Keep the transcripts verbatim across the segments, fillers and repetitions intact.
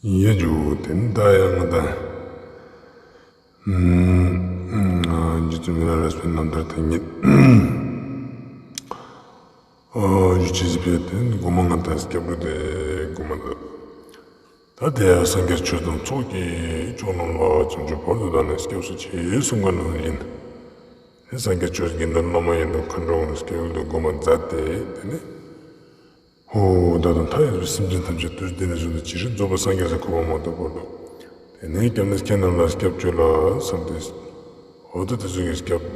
ཡ་ཇུ་ཏེ་ནེ་ད་ཡང་ང་ད་རྗེ་བཙུན་མི་ལ་རས་པའི་རྣམ་ཐར་དེ་ཉིད། ཨ་ཞུ་ཅེས་ཕི་ཏེ་གོ་མ་ང་ད་སྐྱབས་འགྲོ་དེ་གོ་མ་ད། ད་དེ་སངས་རྒྱས་ཆོས་དང་ཚོགས་ཀྱི་མཆོག་རྣམས་ལ། བྱང་ཆུབ་བར་དུ་བདག་ནི་སྐྱབས་སུ་མཆི། གསུངས་པ་ནང་བཞིན། དེ་སངས་རྒྱས་ཆོས་དགེ་འདུན་བླ་མ་ཡིན་དང་མཁའ་འགྲོ་འོད་སྲུང་སྐྱེས་བུ་དེ་གོ་མ་མཛད་དེ་དེ་ནེ། འོ་ད་དུང་མཐའ་ཡས་པའི་སེམས་ཅན་ཐམས་ཅད་དུས་འདི་ནས་བཟུང་སྟེ་ཇི་སྲིད་རྫོགས་པའི་སངས་རྒྱས་སུ་འཁོར་བ་མ་ཐོབ་བར་དུ། དེ་ནེ་སྐྱབས་གནས་ཁྱེད་རྣམས་ལ་སྐྱབས་བཅོལ་ལ་བསམས་ཏེ། འོ་ད་དེ་ཚོ་གི་སྐྱབས་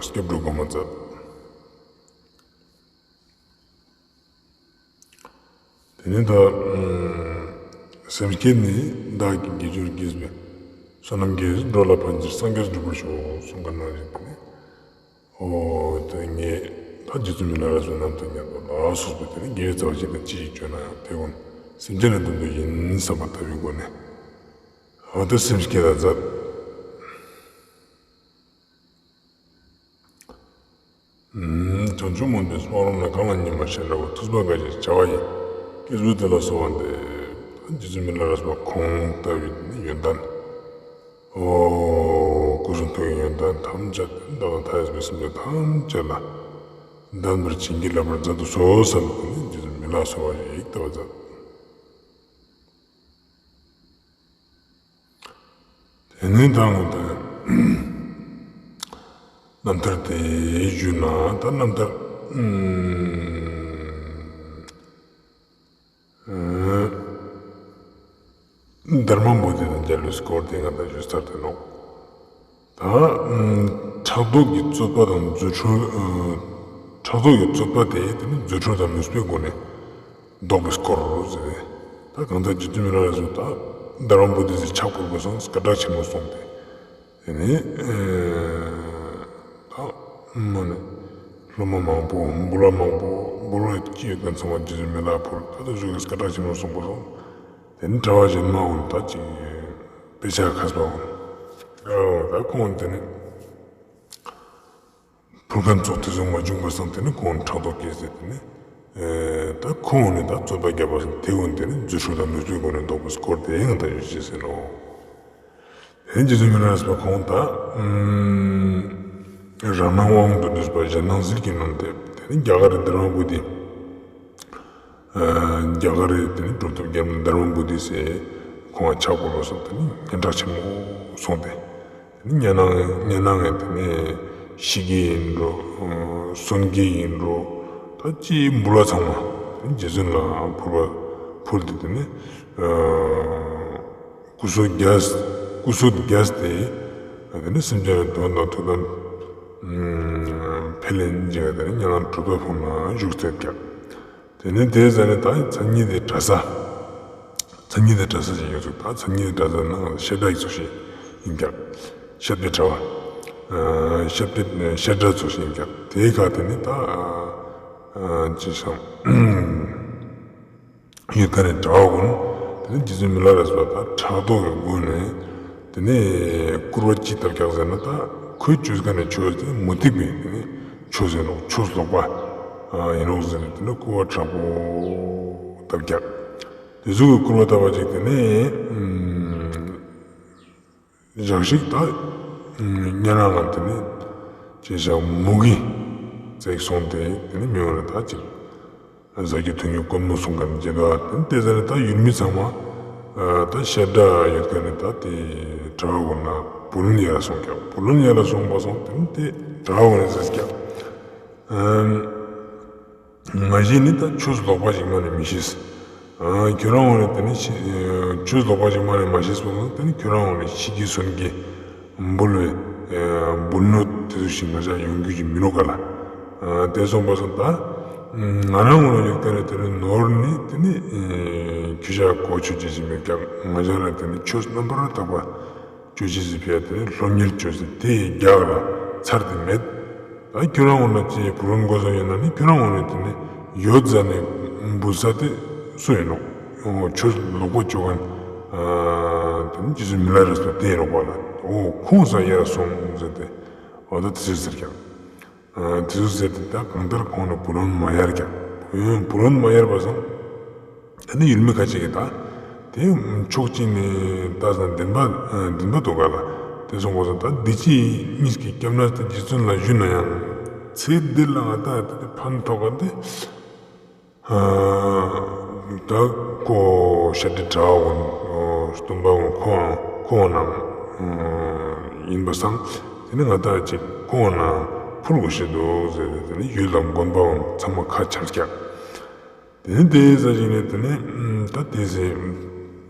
སྐྱབས་འགྲོ་གོ་མ་མཛད། དེ་ནེ་ད་སེམས་བསྐྱེད་ནི་བདག་གིས་དགེ་སྦྱོར་བགྱིས་པའི། བསོད་ནམས་ཀྱིས་འགྲོ་ལ་ཕན་ཕྱིར། སངས་རྒྱས་འགྲུབ་པར་ཤོག་གསུངས་པ་ནང་བཞིན་དེ་ནེ། འོ་དེ་ནེ་ད་རྗེ་བཙུན་མི་ལ་རས་པའི་རྣམ་ཐར་ཉམས་པ་ལ་སོགས་པའི་དེ་ནེ་དགེ་བའི་རྩ་བ་ཅི་དང་ཅི་ཞིག་བཅོས་ན་ཡང་དེ་ཀུན་སེམས་ཅན་ལ་དོན་དུ་ཡིན་བསམ་པ་ལྟ་བུའི་སྒོ་ནས། འོ་ད་སེམས་བསྐྱེད་ལ་མཛད། བྱང་ཆུབ་སྨོན་པའི་སྨོན་ལམ་ནི། གང་ལ་སྙན་པར་བཤད་འདྲ་བ། ཐུགས་སྨོན་གང་ཞིག་བྱ་བ་ཡི། སྐྱེས་བུ་དེ་ལ་གསོལ་བ་འདེབས། རྗེ་བཙུན་མི་ལ་རས་པ་ཁོང་ལྟ་བུའི་ཡོན་ཏན། འོ་སྐུ་གསུང་ཐུགས་ཀྱི་ཡོན་ཏན་ཐམས་ཅད་བདག་དང་མཐའ་ཡས་པའི་སེམས་ཅན་ཐམས་ཅད་ལ་ལྡན་པར་བྱིན་གྱིས་བརླབ་པར་མཛད་དུ་གསོལ་བསམ་པའི་སྒོ་ནས་རྗེ་བཙུན་མི་ལ་གསོལ་བ་ཞིག་བཏབ་པ་མཛད། དེ་ནེ་ད་འོ་ད་རྣམ་ཐར་དེ་ཞུས་ན་ད་རྣམ་ཐར་ཨ་དྷརྨ་བོ་དྷི་དང་མཇལ་བའི་སྐོར་དེ་ང་ད་ཞུས་ཚར་ཏེ་ནོག། ད་ཕྲག་དོག་གི་རྩོད་པ་དང་རྫུ་འཕྲུལ། ཕྲག་དོག་གི་རྩོད་པ་དེ་དེ་ནི་རྫུ་འཕྲུལ་དང་ནུས་པའི་སྒོ་ནས་བཟློག་པའི་སྐོར་ཟེར་ཏེ། ད་གང་ལྟར་རྗེ་བཙུན་མི་ལ་རས་པ་ད་དྷརྨ་བོ་དྷི་སི་ཕྱག་ཕུལ་བ་སང་སྐད་གྲགས་ཆེན་མོ་སོང་སྟེ། དེ་ནེ་ད་མ་ནེ་སློབ་མ་མང་པོ་འབུལ་བ་མང་པོ་འབུལ་བ་ཅི་ཡོད་མཁན་ཚང་མ་རྗེ་བཙུན་མི་ལ་ཕུལ། ད་ལྟ་ཞུ་གི་སྐད་གྲགས་ཆེན་མོ་སོང་པ་སང་། དེ་ནེ་གྲྭ་པ་གཞན་མ་འོ་ད་ཅིག་དཔེ་ཆ་མཁས་པ་འོ་ད་ཁོང་དེ་ནེ་ཕུལ་མཁན་ཚོགས་དེ་ཚོ་མ་བྱུང་བ་སང་དེ་ནེ་ཁོང་ཕྲག་དོག་སྐྱེས་ཏེ་དེ་ནེ་ད་ཁོང་ནི་ད་རྩོད་པ་བརྒྱབ་པ་སང་དེ་འོ་དེ་ནེ་རྫུ་འཕྲུལ་དང་ནུས་པའི་སྒོ་ནས་བཟློག་པའི་སྐོར་དེ་ཡང་ད་ཡོད་ཅེས་ཟེར་ནོག། དེ་ནེ་རྗེ་བཙུན་མི་ལ་རས་པ་ཁོང་ད་རང་སྣང་དབང་དུ་འདུས་པ་གཞན་སྣང་ཟིལ་གྱིས་གནོན་ཏེ། དེ་ནེ་རྒྱ་གར་རི་དྷརྨ་བོ་དྷི། རྒྱ་གར་རི་དེ་ནེ་གྲུབ་ཐོབ་རྒྱལ་མོ་དྷརྨ་བོ་དྷི་སི་ཁོང་ང་ཕྱག་ཕུལ་བ་སང་དེ་ནེ་སྙན་གྲགས་ཆེན་མོ་སོང་སྟེ། དེ་ནེ་སྙན་ངག་སྙན་ངག་དེ་ནེ་ཤེལ་གྱི་ཡིན་འགྲོ། སོན་གྱི་ཡིན་འགྲོ། ད་ཅི་འབུལ་བ་ཚང་མ་དེ་ནེ་རྗེ་བཙུན་ལ་ཕུལ་བ་ཕུལ་ཏེ་དེ་ནེ་སྐུ་གསོལ་རྒྱས་སྐུ་གསོལ་རྒྱས་ཏེ། དེ་ནེ་སེམས་ཅན་ལ་དོན་དང་ཐུགས་དམ་ཕེབས་ལེན་བྱས་དེ་ནེ་སྙན་ངག་གྲུབ་ཐོབ་ཕུལ་ན་བཞུགས་ཚར་ཀྱག། དེ་ནེ་དེའི་ཟ་ནེ་ད་མཚན་ཉིད་དེ་གྲྭ་ས། མཚན་ཉིད་དེ་གྲྭ་ས་ཞིག་ཡོད་ཚུགས། ད་མཚན་ཉིད་དེ་གྲྭ་ས་ནང་བཤད་གྲྭ་ཡི་ཚུགས་ཤིག་ཡིན་ཀྱག། བཤད་པའི་གྲྭ་པ། བཤད་པའི་བཤད་གྲྭ་ཚུགས་ཤིག་ཡིན་ཀྱག། དེའི་ཁ་དེ་ནེ་ད་ཅི་སང་ཡོད་ཀ་ནེ་གྲྭ་པ་ཀུན་དེ་ནེ་རྗེ་བཙུན་མི་ལ་རས་པ་ད་ཕྲག་དོག་གི་སྒོ་ནས་དེ་ནེ་སྐུར་བ་ཅི་བཏབ་ཀྱག་ཟེར་ན་ད་ཁོའི་ཆོས་ཀ་ནེ་ཆོས་དེ་མུ་སྟེགས་པའི་དེ་ནེ་ཆོས་ཟེར་ནོག། ཆོས་ལོག་པ་ཡིན་ནོག་ཟེར་ནེ་དེ་ནེ་སྐུར་བ་དྲག་པོ་བཏབ་ཀྱག། དེ་ཟུག་གི་སྐུར་བ་བཏབ་པ་ཅིག་དེ་ནེ་ཞག་ཞིག་ད་སྙན་ངག་ལ་དེ་ནེ་ཅི་ཞག་མུ་གེ་བརྩེགས་སོང་སྟེ་དེ་ནེ་མི་འོ་ན་ད་ཅིག་ཟ་རྒྱུ་འཐུང་རྒྱུ་དཀོན་མོ་སོང་ཀ་ནེ་ཅི་ད་དེ་ནེ་དེ་ཟ་ནེ་ད་ཡུལ་མི་ཚང་མ་ད་བཤད་གྲྭ་ཡོད་ཀ་ནེ་ད་དེ་གྲྭ་པ་ཀུན་ལ་བུ་ལོན་ཡ་ལ་སོང་ཀྱག། བུ་ལོན་ཡ་ལ་སོང་པ་སང་དེ་ནེ་དེ་གྲྭ་པ་ཀུན་ལ་ཟེར་ཀྱག། ང་ཞིག་ནི་ད་ཆོས་ལོག་པ་ཞིག་མ་ནེ་མི་ཤེས། ཁྱོད་རང་ངོ་ནེ་དེ་ནེ་ཆོས་ལོག་པ་ཞིག་མ་ནེ་མ་ཤེས་པ་སང་དེ་ནེ་ཁྱོད་རང་ངོ་ནེ་ཤེལ་གྱི་སོན་གྱི་འབུལ་བའི་འབུལ་ནོར་དེ་ཚོ་ཞིག་ང་ཅག་ཡོང་རྒྱུ་ཞིག་མི་ནོག་ག་ལ། དེ་སོང་པ་སང་ད་ང་རང་ངོ་ནེ་ཡོད་ཀ་ནེ་དེ་ནེ་ནོར་ནི་དེ་ནེ་ཁྱོད་ཅག་གོ་ཆོད་ཅེས་ཞིག་མེད་ཀྱག། ང་ཅག་ལ་དེ་ནེ་ཆོས་རྣམ་པར་དག་པ་ཅོ་ཅེས་སི་ཕི་ཡ་དེ་ནེ་སློབ་གཉེར་ཅོ་ཅེས་དེ་རྒྱག་ལ་ཚར་ཏེ་མེད། ད་ཁྱོད་རང་ངོ་ནེ་ཅི་བུ་ལོན་དགོས་ས་ཡོད་ན་ནི་ཁྱོད་རང་ངོ་ནེ་དེ་ནེ་ཡོད་ཟ་ནེ་འབུལ་ས་དེ་སུ་ཡིན་ནོག། ཆོས་ལོག་པ་ཅོ་མཁན་དེ་ནེ་རྗེ་བཙུན་མི་ལ་རས་པ་དེ་ཡིན་ནོག་པ་ལ། འོ་ཁོང་ས་ཡར་སོང་ཟེར་ཏེ་འོ་ད་དེ་ཟེར་ཀྱག། དེ་ཟེར་ཏེ་ད་གང་ལྟར་ཁོང་ནི་བུ་ལོན་མ་ཡར་ཀྱག། བུ་ལོན་མ་ཡར་པ་སང་ད་ནི་ཡུལ་མི་ཁ་ཅིག་གིས་ད་ དེ་ཕྱོགས་གཅིག་ནས་ལྟས་ན་བདེན་པ་བདེན་པ་འདུག་ག་ལ། དེ་སོང་པ་སང་ད་འདི་ཅི་གཉིས་ཀྱི་སྐྱབས་གནས་དེ་རྗེ་བཙུན་ལ་ཞུས་ན་ཡང་ཚེ་འདི་ལ་ང་ད་དེ་ཕན་ཐོགས་ག་དེ། ད་ཁོ་ཤཱཀྱ་གྲགས་པ་སྟོན་པ་ཁོང་ཁོང་ནང་ཡིན་པ་སང་དེ་ནི་ང་ད་ཅིག་ཁོང་ནང་ཕུལ་དགོས་ཤེས་འདུག་ཟེར་ཏེ་དེ་ནི་ཡུལ་ལ་དགོན་པ་ཚང་མ་ཁ་ཆག་ཀྱག་དེ་ནི་དེ་ཟ་ཞིག་ནས་དེ་ནི་ད་དེ་ཟེ་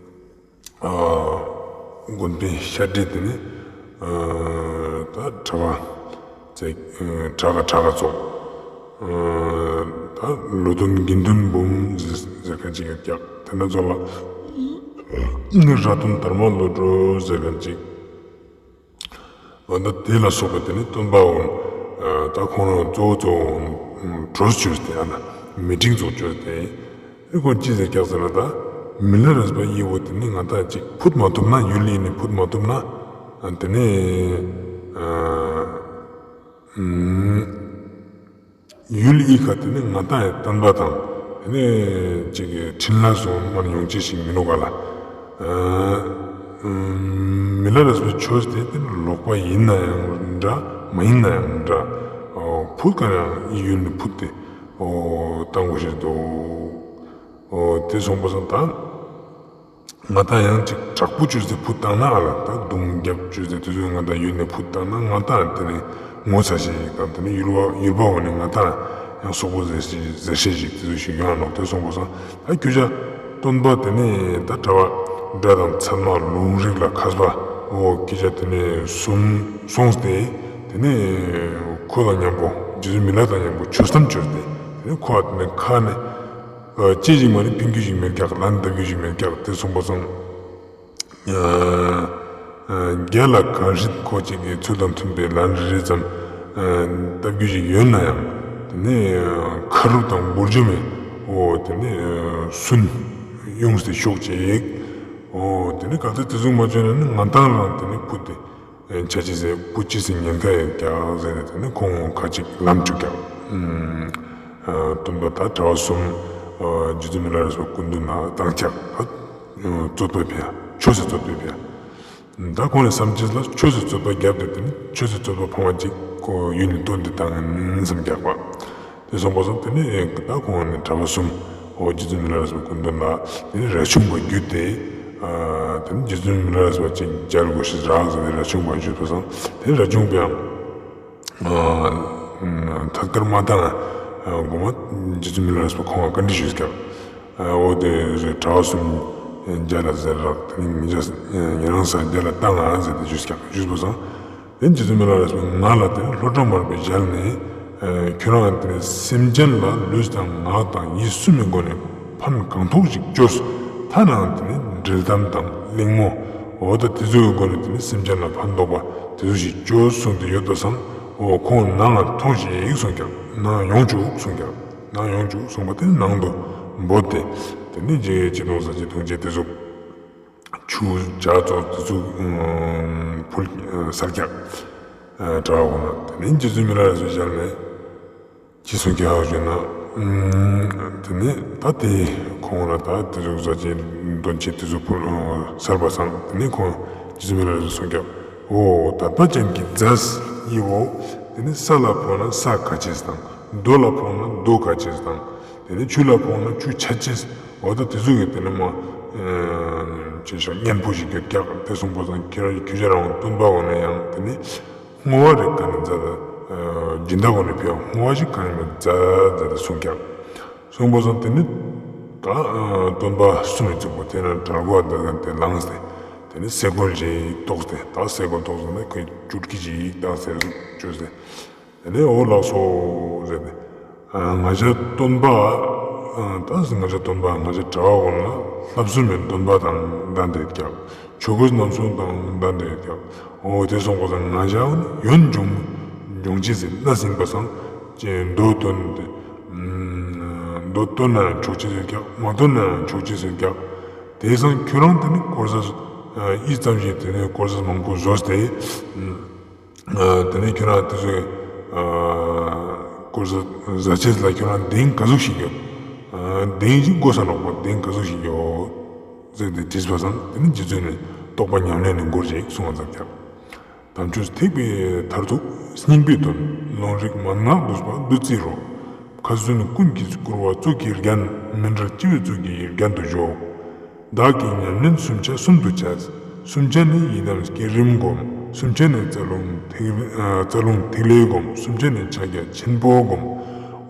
དགོན་པའི་ཤར་འདྲེ་དེ་ནི་ད་གྲྭ་པ་ཙེ་གྲྭ་ཁ་གྲྭ་ཁ་ཙོགས་ད་ལོ་ཐོན་དགེ་འདུན་འབུམ་ཟེར་ཁན་ཅིག་ཡོད་ཀྱག་དེ་ན་ཙོགས་ལ་ནི་ར་ཐོན་དར་མ་བློ་གྲོས་ཟེར་ཁན་ཅིག་འོ་ད་དེ་ལ་སོགས་པའི་དེ་ནི་སྟོན་པ་འོང་། ད་ཁོང་རང་གཙོ་བོ་གཙོ་བོ་གྲོས་བཅོས་ཏེ་ཨ་ན་མི་ཊིང་ཚོགས་བཅོས་ཏེ། ཨེ་ཁོང་ཅི་ཟེར་ཀྱག་ཟེར་ན་ད་མི་ལ་རས་པ་ཨི་བོ་དེ་ནི་ང་ད་ཅིག་ཕུད་མ་ཐུབ་ན་ཡུལ་ལི་ནི་ཕུད་མ་ཐུབ་ན་དེ་ནི། ཡུལ་ཨི་ཁ་དེ་ནི་ང་ཏང་ཡང་བསྟན་པ་དང་དེ་ནི་ཅིག་གི་འཕྲིན་ལས་སོགས་མར་ཡོང་ཅེས་ཤིག་མི་འདུག་ག་ལ། མི་ལ་རས་པའི་ཆོས་དེ་དེ་ནི་ལོག་པ་ཡིན་ན་ཡང་འདྲ་མ་ཡིན་ན་ཡང་འདྲ། ཕུད་ག་ཡང་ཨི་ཡུལ་ནི་ཕུད་དེ་བཏང་དགོས་ཤེས་འདུག་དེ་སོང་པ་སང་ད། ང་ཏང་ཡང་ཅིག་དྲག་པོ་བཅོས་ཏེ་ཕུད་བཏང་ན་ཨ་ལ་ད་རྡུང་རྒྱབ་བཅོས་ཏེ་དེ་ཚོ་ང་ཏང་ཡུལ་ནས་ཕུད་བཏང་ན་ང་ཏང་དེ་ནི་ངོ་ཚ་ཤེས་ཤིག་དང་དེ་ནི་ཡུལ་བ་ཡུལ་བ་འོ་ནི་ང་ཏང་ཡང་སོག་པོ་ཟེར་ཤེས་ཟེར་ཤེས་ཤིག་དེ་ཚོ་ཞིག་ཡོང་ང་ནོག་དེ་སོང་པ་སང་ད་ཁྱོད་ཅག་སྟོན་པ་དེ་ནི་ད་གྲྭ་པ་སྒྲ་དང་ཚད་མ་ལུང་རིགས་ལ་མཁས་པ་འོ་ཁྱོད་ཅག་དེ་ནི་གསུམ་སོང་སྟེ་དེ་ནི་ཁོ་དང་མཉམ་པོ་རྗེ་བཙུན་མི་ལ་དང་མཉམ་པོ་ཆོས་གཏམ་བཅོས་ཏེ་དེ་ནི་ཁོ་ཨ་དེ་ནི་ཁ་ནས། ཅི་ཞིག་མ་ནི་ཕིང་རྒྱུ་ཞིག་མེད་ཀྱག་ལན་འདེབས་རྒྱུ་ཞིག་མེད་ཀྱག་དེ་སོང་པ་སང་། རྒྱལ་ལ་གང་ཞིག་ཁོ་ཅིག་གི་ཚུལ་དང་མཐུན་པའི་ལན་རེ་རེ་ཙམ་འདེབས་རྒྱུ་ཞིག་ཡོད་ན་ཡང་དེ་ནི་ཁ་རུབ་དང་འབུར་འཇོམས་མེད་འོ་དེ་ནི་སུན་ཡོངས་ཏེ་ཤོག་ཅིག་འོ་དེ་ནི་ག་ཚོད་དེ་ཟུག་མ་བྱུང་ན་ནི་ང་ཏང་རང་དེ་ནི་ཕུད་དེ། ཆ་ཅི་ཟེར་བུ་ཅི་ཟེར་ཉེན་ཁ་ཡོད་ཀྱག་ཟེར་ནས་དེ་ནི་ཁོང་ཁ་ཅིག་ལམ་བཅུག་ཀྱག་སྟོན་པ་ད་གྲྭ་པ་གསུམ་རྗེ་བཙུན་མི་ལ་རས་པ་སྐུ་མདུན་ལ་བཏང་ཀྱག་རྩོད་པ་ཕེ་ཆོས་སི་རྩོད་པ་ཕེ། ད་ཁོང་ནི་བསམ་ཅེས་ལ་ཆོས་སི་རྩོད་པ་བརྒྱབ་སྟེ་དེ་ནི་ཆོས་སི་རྩོད་པ་ཕང་བ་ཅིག་ཁོ་ཡུལ་ནི་བཏོན་ཏེ་བཏང་ཡིན་བསམ་ཀྱག་པ། དེ་སོང་པ་སང་དེ་ནི་ད་ཁོང་ནི་གྲྭ་པ་གསུམ་འོ་རྗེ་བཙུན་མི་ལ་རས་པའི་སྐུ་མདུན་ལ་དེ་ནི་རས་ཆུང་པ་བརྒྱུད་དེ་དེ་ནི་རྗེ་བཙུན་མི་ལ་རས་པ་ཅིག་མཇལ་དགོས་ཤེས་རག་ཟེར་ཏེ་རས་ཆུང་པ་བརྒྱུད་པ་སང་དེ་ནི་རས་ཆུང་པ་ཡང་ཐད་ཀར་མ་བཏང་གོང་མ་རྗེ་བཙུན་མི་ལ་རས་པ་ཁོང་ལ་བཀའ་འདྲི་ཞུས་ཀྱག་འོ་དེ་གྲྭ་པ་གསུམ་མཇལ་ལ་ཟེར་རག་དེ་ནི་ཉེ་རང་ས་མཇལ་ལ་བཏང་ང་ཟེར་ཏེ་ཞུས་ཀྱག་ཞུས་པ་སང་། དེ་རྗེ་བཙུན་མི་ལ་རས་པས་ང་ལ་དེ་ནི་ལྷོ་བྲག་མར་པའི་ཞལ་ནས་ཁྱོད་རང་དེ་ནི་སེམས་ཅན་ལ་ལུས་དང་ངག་དང་ཡིད་གསུམ་མི་སྒོ་ནས་ཕན་གང་ཐོགས་ཤིག་བཅོས། ཐ་ནའང་དེ་ནི་འབྲེལ་གཏམ་དང་གླེང་མོ་འོ་ད་དེ་ཚོའི་སྒོ་ནས་དེ་ནི་སེམས་ཅན་ལ་ཕན་ཐོགས་པ་དེ་ཚོ་ཞིག་བཅོས་གསུངས་ཏེ་ཡོད་པ་སང་འོ་ཁོང་ནང་ལ་ཐོང་ཞིག་གསུངས་ཀྱག་ནང་ཡོང་བཅུག་གསུངས་ཀྱག་ནང་ཡོང་བཅུག་གསུངས་པ་དེ་ནི་ནང་དུ་འབོད་དེ་དེ་ནི་རྗེ་ཅི་དོང་ཟ་ཅི་དོང་ཅི་དེ་ཚོ། ཆུ་ཇ་ཙོགས་དེ་ཚོ་ཕུལ་སར་ཀྱག་གྲྭ་པ་ཁོང་ལ་དེ་ནས་རྗེ་བཙུན་མི་ལ་རས་པའི་ཞལ་ནས་ཅི་གསུངས་ཀྱག་ཞུས་ན། དེ་ནས་ད་དེ་ཁོང་ལ་ད་དེ་ཚོ་ཟ་ཅིག་འདོན་ཅིག་དེ་ཚོ་ཕུལ་སར་པ་སང་དེ་ནས་ཁོང་རྗེ་བཙུན་མི་ལ་རས་པས་གསུངས་ཀྱག་འོ་དད་པ་ཅན་གྱི་མཛའ་ཡི་བོ་དེ་ནས་ས་ལ་ཕོག་ན་ས་ག་ཅེས་དང་རྡོ་ལ་ཕོག་ན་རྡོ་ག་ཅེས་དང་། དེ་ནས་ཆུ་ལ་ཕོག་ན་ཆུ་ཆ་ཅེས། འོ་ད་དེ་ཚོ་གི་དེ་ནས་མ་ཅི་ཞིག་གཉེན་པོ་ཞིག་ཡོད་ཀྱག་དེ་སོང་པ་སང་ཁྱོད་རང་ཁྱོད་རང་སྟོན་པ་འོ་ན་ཡང་དེ་ནས་བསྔོ་བ་རེ་ག་ནས་མཛད་དེ་སྦྱིན་བདག་འོ་ན་ཕེ་བསྔོ་བ་ཞིག་ག་ནས་མཛད་མཛད་དེ་གསུངས་ཀྱག་གསུངས་པ་སང་དེ་ནས་ད་སྟོན་པ་གསུམ་ཡི་གཙུག་པོ་དེ་ན་གྲལ་གོ་དེ་ལངས་ཏེ་དེ་ནས་སེ་གོལ་ཞིག་ཏོགས་ཏེ་ད་སེ་གོལ་ཏོགས་ཏེ་ན་ཁོས་ཅུར་ཀི་ཞིག་བཏང་སེ་བཅོས་ཏེ། དེ་ནས་འོ་ལགས་སོ་ཟེར་ཏེ། ང་ཞ་སྟོན་པ། ད་ང་ཞ་སྟོན་པ་ང་ཞ་གྲྭ་པ་ཀུན་ལ་བསླབ་གསོ་མེད་སྟོན་པ་དང་ལྡན་ཏེ་ཀྱག་ཆོས་གོས་རྣམ་གསུམ་དང་ལྡན་ཏེ་ཀྱག་འོ་དེ་སོང་པ་སང་ང་ཞ་ཡོན་སྦྱོང་སྦྱོང་ཅེས་ཟེར་ན་ཟིན་པ་སང་ཅེས་མདོ་བཏོན་ཏེ། མདོ་བཏོན་ན་ཡང་ཆོག་ཅེས་ཟེར་ཀྱག་མ་བཏོན་ན་ཡང་ཆོག་ཅེས་ཟེར་ཀྱག་དེ་སང་ཁྱོད་རང་དེ་ནི་དཀོར་ཟས་ཨི་ཙམ་ཞིག་དེ་ནས་དཀོར་ཟས་མང་པོ་བཟོས་ཏེ། དེ་ནས་ཁྱོད་རང་དེ་ཚོའི་དཀོར་ཟས་ཟ་ཅེས་ལ་ཁྱོད་རང་གདེང་ག་ཟུག་ཞིག་ཡོད། གདེང་ཞིག་དགོས་ས་ནོག་པ་གདེང་ག་ཟུག་ཞིག་ཡོད། ཟེར་ཏེ་དྲིས་པ་སང་དེ་ནི་རྗེ་བཙུན་ནི་རྟོགས་པ་ཉམས་ལེན་ནི་འགོར་ཞིག་གསུངས་པ་ཙམ་ཀྱང་། དམ་ཆོས་ཐེག་པའི་མཐར་ཐུག་སྙིང་པོའི་དོན། ལུང་རིགས་མན་ངག་བསྡུས་པ་བདུད་རྩིའི་རོ། མཁའ་ཟོན་ཀུན་གྱིས་བསྐོར་བ་གཙུག་གི་རྒྱན། མི་འབྲལ་སྤྱི་བོའི་གཙུག་གི་རྒྱན་དུ་བཞུགས། བདག་གིས་ཉམས་ལེན་སུམ་ཆ་གསུམ་དུ་བྱས། སུམ་ཆ་ནི་ཡི་དམ་བསྐྱེད་རིམ་སྒོམ། སུམ་ཆ་ནི་རྩ་རླུང་ཐིག་ཨ་རྩ་རླུང་ཐིག་ལེ་སྒོམ། སུམ་ཆ་ནི་ཕྱག་རྒྱ་ཆེན་པོ་སྒོམ།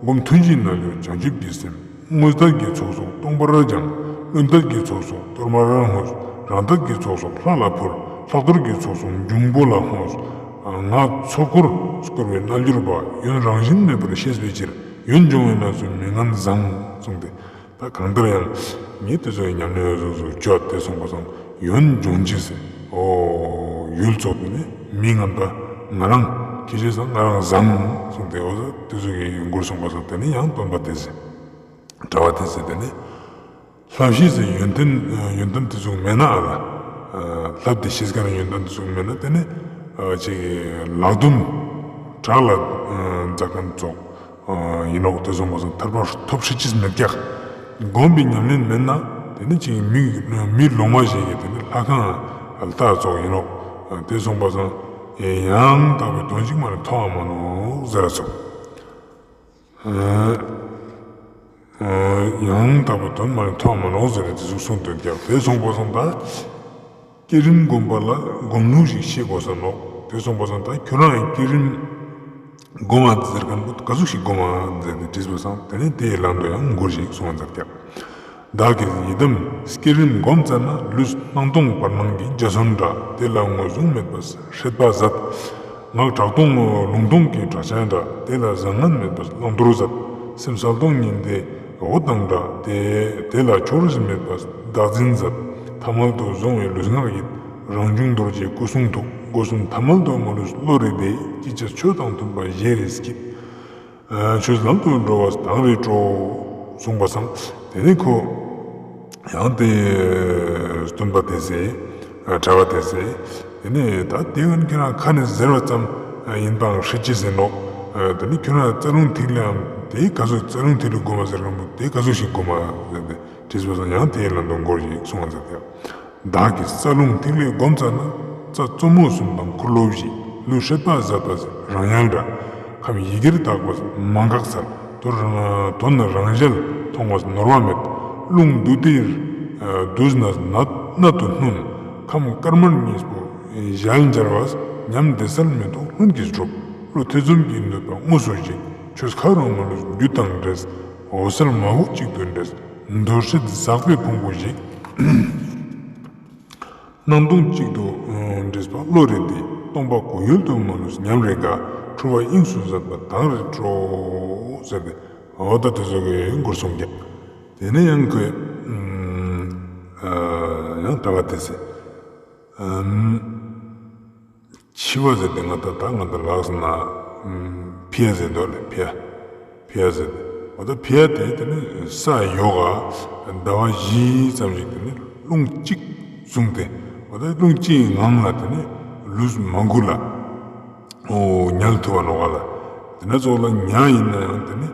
སྒོམ་ཐུན་བཞིའི་རྣལ་འབྱོར་བྱང་ཆུབ་ཀྱི་སེམས། དངོས་བསྟན་གྱི་ཚོགས་གསོག་སྟོང་པར་སྦྱང་། བླུན་བསྟན་གྱི་ཚོགས་གསོག་གཏོར་མར་བསྔོས། རང་བསྟན་གྱི་ཚོགས་གསོག་ལྷ་ལ་ཕུལ། ལྷག་རྡོར་གྱི་ཚོགས་གསོག་འབྱུང་པོ་ལ་བསྔོས། ངག་ཚོགས་འཁོར་བསྐོར་བའི་རྣལ་འབྱོར་པ། ཡོན་རང་བཞིན་མེད་པར་ཤེས་པའི་ཕྱིར། ཡོན་སྦྱོང་བའི་གནས་སུ་མི་ངན་བཟང་གསུངས་ཏེ། ད་གང་ལྟར་ཡང་ངས་དེ་ཚོའི་ཉམས་ལེན་ཡོད་ཚོགས་སུ་བཅོས་ཏེ་སོང་པ་སང་ཡོན་སྦྱོང་ཅེས་ཟེར། ཨོ་ཡུལ་ཚོགས་ཏེ་ནི་མི་ངན་པ་ང་རང་ཁྱེད་ཅེས་སང་ང་རང་བཟང་གསུངས་ཏེ། འོ་ཟེར་དེ་ཚོ་གི་ཡོན་སྐོར་སོང་པ་སང་དེ་ནི་ཡང་སྟོན་པ་དེ་ཟེར། གྲྭ་པ་དེ་ཟེར་དེ་ནི། ལྷ་བཞི་ཟེར་ཡོན་ཏན། ཡོན་ཏན་དེ་ཚོ་མེད་ན་ཨ་ལ། ལྷ་དེ་ཤེས་མཁན་ཡོན་ཏན་དེ་ཚོ་མེད་ན་དེ་ནི་ཅིག་ལག་རྡུམ་བྲག་ལ་འཛེགས་མཁན་ཚོགས་ཡིན་ནོག། དེ་སོང་པ་སང་ཐར་པ་ཐོབ་ཤེས་ཅེས་མེད་ཀྱག། སྒོམ་པའི་ཉམས་ལེན་མེད་ན་དེ་ནི་ཅིག་མི་མི་ལོང་བ་ཞིག་གི་དེ་ནི་ལྷ་ཁང་ལྟ་ཚོགས་ཡིན་ནོག། དེ་སོང་པ་སང་ཡང་དག་པའི་དོན་ཅིག་མ་ནི་མཐོང་བ་མ་ནོག་ཟེར་ར་ཚོགས། ཡང་དག་པའི་དོན་མ་ནི་མཐོང་བ་མ་ནོག་ཟེར་ཏེ་དེ་ཚོ་གསུངས་དོན་ཀྱང་དེ་སོང་པ་སང་ད། བསྐྱེད་རིམ་སྒོམ་པ་ལ་སྒོམ་ལུགས་ཤིག་ཤེས་དགོས་ས་ནོག། དེ་སོང་པ་སང་ད་ཁྱོད་རང་ཡང་བསྐྱེད་རིམ་སྒོམ་མ་ཟེར་མཁན་པོ་ག་ཟུག་ཞིག་སྒོམ་མ་ཟེར་ཏེ་དྲིས་པ་སང་དེ་ནི་དེའི་ལན་དུ་ཡང་འགོར་ཞིག་གསུངས་པ་མཛད་ཀྱང་། བདག་གིས་ཡི་དམ་བསྐྱེད་རིམ་སྒོམ་ཙ་ན། ལུས་སྣང་སྟོང་བར་སྣང་གི་འཇའ་ཚོན་འདྲ། དེ་ལ་ངོས་བཟུང་མེད་པར་སྲེད་པ་ཟད། ངག་གྲགས་སྟོང་ལུང་སྟོང་གི་སྒྲ་གཅན་འདྲ། དེ་ལ་བཟང་ངན་མེད་པར་བླང་དོར་ཟད། སེམས་གསལ་སྟོང་ཉི་ཟླའི་འོད་དང་འདྲ། དེ་དེ་ལ་ཕྱོགས་རིས་མེད་པར་བདག་འཛིན་ཟད། ཐ་མལ་དུ་བཟུང་བའི་ལུས་ངག་ཡིད། རང་བྱུང་རྡོ་རྗེའི་སྐུ་གསུང་ཐུགས། སྒོ་གསུམ་ཐ་མལ་དུ་མ་ལུས་བློ་རེ་བདེ། ཅི་བྱ་ཆོས་དང་མཐུན་པ་ཞེ་རེ་སྐྱིད། ཆོས་ལམ་དུ་འགྲོ་བ་དང་རེ་སྤྲོ། གསུངས་པ་སང་དེ་ནི་ཁོ་ཡང་དེ་སྟོན་པ་དེ་ཟེར། གྲྭ་པ་དེ་ཟེར། དེ་ནི་ད་དེ་ཀུན་ཁྱོད་རང་ཁ་ནས་ཟེར་བ་ཙམ་ཡིན་པའང་ཤེས་ཅེས་ཟེར་ནོག། དེ་ནི་ཁྱོད་རང་རྩ་རླུང་ཐིག་ལེའམ་དེ་ག་ཟུག་རྩ་རླུང་ཐིག་ལེ་སྒོམ་མ་ཟེར་མཁན་པོ་དེ་ག་ཟུག་ཞིག་སྒོམ་མ་ཟེར་ཏེ་དྲིས་པ་སང་ཡང་དེའི་ལན་དུ་འགོར་ཞིག་གསུངས་པ་ཟེར་ཏེ། བདག་གིས་རྩ་རླུང་ཐིག་ལེ་སྒོམ་ཙ་ན། རྩ་གཙོ་མོ་གསུམ་དང་འཁོར་ལོ་བཞི། ལུས་སྲེད་པ་ཟད་པ་རང་ཡལ་འདྲ། ཁམས་ཡི་གེར་དག་པ་མ་འགགས་གསལ། དོན་དོན་རང་ཞལ་མཐོང་བ་ནོར་བ་མེད། རླུང་རྡུལ་དེར་བསྡུས་ན་གནད་དུ་བསྣུན། ཁམས་དཀར་དམར་གཉིས་པོ་ཞལ་མཇལ་བ། ཉམས་བདེ་གསལ་མེ་ཏོག་ལྷུན་གྱིས་གྲུབ། བློ་ཐེ་ཚོམ་གྱི་གནོད་པ་དངོས་སུ་ཞི། ཆོས་ཁ་རུ་མ་ལུས་རྒྱུ་དང་འབྲེལ། འོད་གསལ་མ་འོངས་གཅིག་ཏུ་འདྲེས། འདོད་སྲེད་ཟག་པའི་ཕུང་པོ་ཞིག། སྣང་སྟོང་གཅིག་ཏུ་འདྲེས་པ་བློ་རེ་བདེ། སྟོང་པ་གོ་ཡུལ་དུ་མ་ལུས་ཉམས་རེ་དགའ། འཁྲུལ་བ་དབྱིངས་སུ་ཟད་པ་དང་རེ་སྤྲོ། ཟེར་ཏེ། འོ་ད་དེ་ཚོ་གི་འགོར་སོང་ཀྱང་། དེ་ནས་ཡང་ཁོས་ཡང་གྲྭ་པ་དེ་ཟེར། འཆི་བ་ཟེར་ཏེ་ང་ད་ད་ང་ད་ལགས་ན་ཕི་ཡ་ཟེར་འདུག་ལེ། ཕི་ཡ། ཕི་ཡ་ཟེར་ཏེ། འོ་ད་ཕི་ཡ་དེ་དེ་ནི་ས་ཡོག་ག་ཟླ་བ་བཞི་ཙམ་ཞིག་དེ་ནི་རླུང་གཅིག་བཟུང་སྟེ། འོ་ད་རླུང་གཅིག་ངང་ལ་དེ་ནི་ལུས་མ་འགུལ་ལ་འོ་ཉལ་ཐུབ་པ་ནོག་ག་ལ། དེ་ན་ཙོགས་ལ་ཉ་ཡིན་ན་ཡང་དེ་ནི་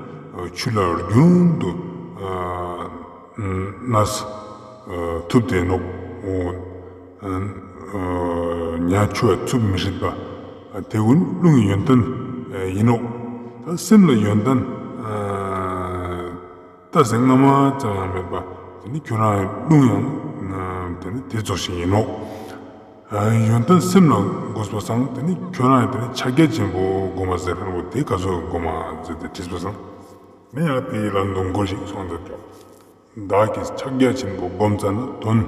ཆུ་ལ་རྒྱུན་དུ་གནས་ཐུབ་དེ་ནོག། ཉ་ཆུ་ལ་ཚུབ་མི་སྲིད་པ། དེ་ཀུན་རླུང་གི་ཡོན་ཏན་ཡིན་ནོག། ད་སེམས་ལ་ཡོན་ཏན་ད་ཟེར་སྔ་མ་ཙམ་ཡང་མེད་པ། དེ་ནི་ཁྱོད་རང་རླུང་ཡང་དེ་ནི་དེ་ཙོགས་ཤིག་ཡིན་ནོག། ཡོན་ཏན་སེམས་ལ་དགོས་པ་སང་དེ་ནི་ཁྱོད་རང་དེ་ནི་ཕྱག་རྒྱ་ཆེན་པོ་སྒོམ་མ་ཟེར་མཁན་པོ་དེ་ག་ཚོད་སྒོམ་མ་ཟེར་ཏེ་དྲིས་པ་སང་། ནི་ཡང་དེའི་ལན་དུ་འགོར་ཞིག་གསུངས་ཏེ། བདག་གིས་ཕྱག་རྒྱ་ཆེན་པོ་སྒོམ་ཙ་ན། དོན་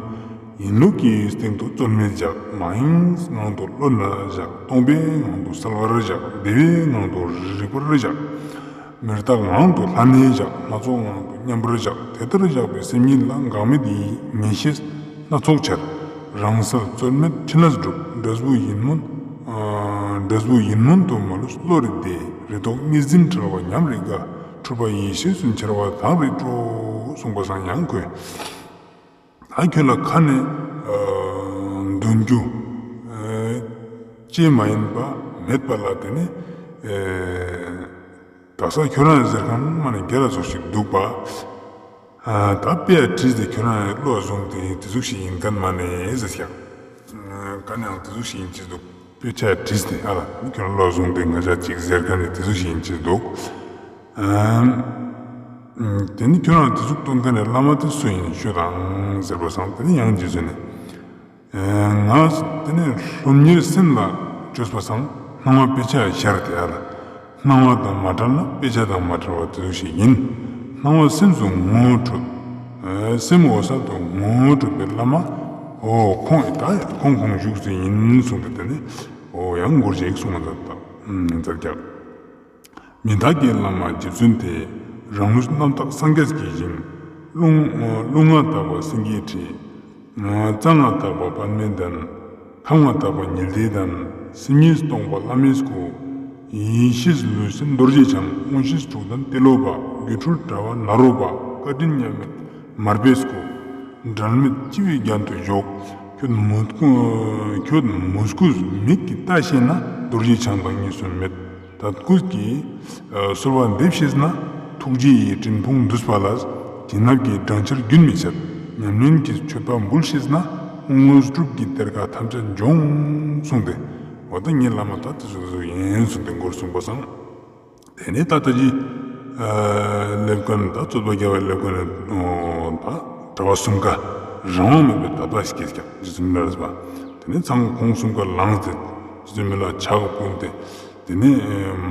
ཡིན་ལུགས་ཀྱི་སྟེང་དུ་རྩོལ་མེད་བཞག། མ་ཡེངས་ངང་དུ་བློ་ན་བཞག། སྟོང་པའི་ངང་དུ་གསལ་བར་བཞག། བདེ་བའི་ངང་དུ་རིག་པར་བཞག། མི་རྟག་ངང་དུ་ལྷན་ནེ་བཞག། སྣ་ཚོགས་ངང་དུ་མཉམ་པར་བཞག། དེ་ལྟར་བཞག་པའི་སེམས་ཉིད་ལ་འགག་མེད་ཡེ་ངེས་ཤེས་སྣ་ཚོགས་འཆར། རང་གསལ་རྩོལ་མེད་ཕྲིན་ལས་སྒྲུབ། འབྲས་བུ་ཡིད་སྨོན། ཨ་འབྲས་བུ་ཡིད་སྨོན་དུ་མ་ལུས་བློ་རེ་བདེ། རེ་དོགས་གཉིས་འཛིན་བྲལ་བ་ཉམས་རེ་དགའ། འཁྲུལ་པ་ཡེ་ཤེས་སུ་འཆར་བ་དག་རེ་སྤྲོ། གསུངས་པ་སང་ཡང་ཁོས། ད་ཁྱོད་ལ་ཁ་ནས་འདོན་རྒྱུ་ཅི་མ་ཡིན་པ་མེད་པ་ལ་དེ་ནི་དག་ས་ཁྱོད་རང་ཟེར་མཁན་མ་ནི་རྒྱལ་ལ་ཚོགས་ཤིག་འདུག་པ། ཨ་ད་དཔེ་ཡ་བྲིས་ཏེ་ཁྱོད་རང་བློ་བཟུང་སྟེ་དེ་ཟུག་ཞིག་ཡིན་མཁན་མ་ནེ་ཟེར་ཀྱག་ཨ་ག་ནང་དེ་ཟུག་ཞིག་ཡིན་ཅེས་འདུག་དཔེ་ཆ་བྲིས་ཏེ་ཨ་ལ་ཁྱོད་རང་བློ་བཟུང་སྟེ་ང་ཅག་ཅིག་ཟེར་མཁན་ནི་དེ་ཟུག་ཞིག་ཡིན་ཅེས་འདུག་ཨ་དེ་ནི་ཁྱོད་རང་དེ་ཟུག་སྟོན་མཁན་ནི་བླ་མ་དེ་སུ་ཡིན་ཤོད་དང་ཟེར་བ་སང་དེ་ནི་ཡང་རྗེས་སུ་ནི། ཨེ་ང་དེ་ནས་སློབ་གཉེར་སེམས་ལ་བཅོས་པ་སང་སྣང་བ་དཔེ་ཆ་ཤར་ཏེ་ཨ་ལ། སྣང་བ་དང་མ་བྲལ་ན་དཔེ་ཆ་དང་མ་བྲལ་བ་དེ་ཟུག་ཞིག་ཡིན། སྣང་བ་སེམས་སུ་ངོ་འཕྲོད། ཨེ་སེམས་འོད་གསལ་དུ་ངོ་འཕྲོད་པའི་བླ་མ། འོ་ཁོང་ད་ཁོང་ཁོང་བཞུགས་སུ་ཡིན་གསུངས་ཏེ་དེ་ནས་འོ་ཡང་མགུར་ཞིག་གསུངས་མཛད་ད་མཛད་ཀྱག་མི་བདག་གི་བླ་མ་རྗེ་བཙུན་ཏེ། རང་ལུས་རྣམ་དག་སངས་རྒྱས་ཀྱི་ཞིང་། རླུང་རླུང་ལྔ་དག་པ་སེང་གེའི་ཁྲི། རྩ་ལྔ་དག་པ་པདྨའི་གདན། ཁམས་ལྔ་དག་པ་ཉི་ཟླའི་གདན། སེམས་ཉིད་སྟོང་པ་བླ་མའི་སྐུ། ཡེ་ཤེས་ལུས་སེམས་རྡོ་རྗེ་འཆང་། མངོན་ཤེས་དྲུག་ལྡན་ཏེ་ལོ་པ། སྒྱུ་འཕྲུལ་དྲ་བ་ནཱ་རོ་པ། བཀའ་དྲིན་མཉམ་མེད་མར་པའི་སྐུ། འབྲལ་མེད་སྤྱི་བོའི་རྒྱན་དུ་བཞུགས། ཁྱོད་མོས་ཁྱོད་མོས་གུས་མིག་གིས་ལྟ་ཤེས་ན། རྡོ་རྗེ་འཆང་དང་གཉིས་སུ་མེད། དད་གུས་ཀྱིས་གསོལ་བ་འདེབས་ཤེས་ན། ཐུགས་རྗེ་ཡི་སྤྲིན་ཕུང་འདུས་པ་ལ། བྱིན་རླབས་ཀྱི་སྦྲང་ཆར་རྒྱུན་མི་ཆད། ཉམས་ལེན་གྱི་མཆོད་པ་འབུལ་ཤེས་ན། དངོས་གྲུབ་ཀྱི་གཏེར་ཁ་ཐམས་ཅད་འབྱུང་གསུངས་ཏེ། འོ་ད་ངའི་བླ་མ་ད་དེ་ཟུག་ཟུག་ཡིན་གསུངས་ཏེ་མགུར་གསུངས་པ་སང་། དེ་ནས་ད་ལྟ་ཅི་ལེབ་ཀན་ད་རྩོད་པ་རྒྱབ་པ་ལེབ་ཀན་ནས་ད་གྲྭ་པ་གསུམ་ཀ་རང་དབང་མེད་པའི་དད་པ་སྐྱེས་ཀྱག་རྗེ་བཙུན་མི་ལ་རས་པ། དེ་ནས་ཚང་མ་ཁོང་གསུམ་ཀ་ལངས་ཏེ་རྗེ་བཙུན་མི་ལ་ཕྱག་ཕུལ་ཏེ། དེ་ནས་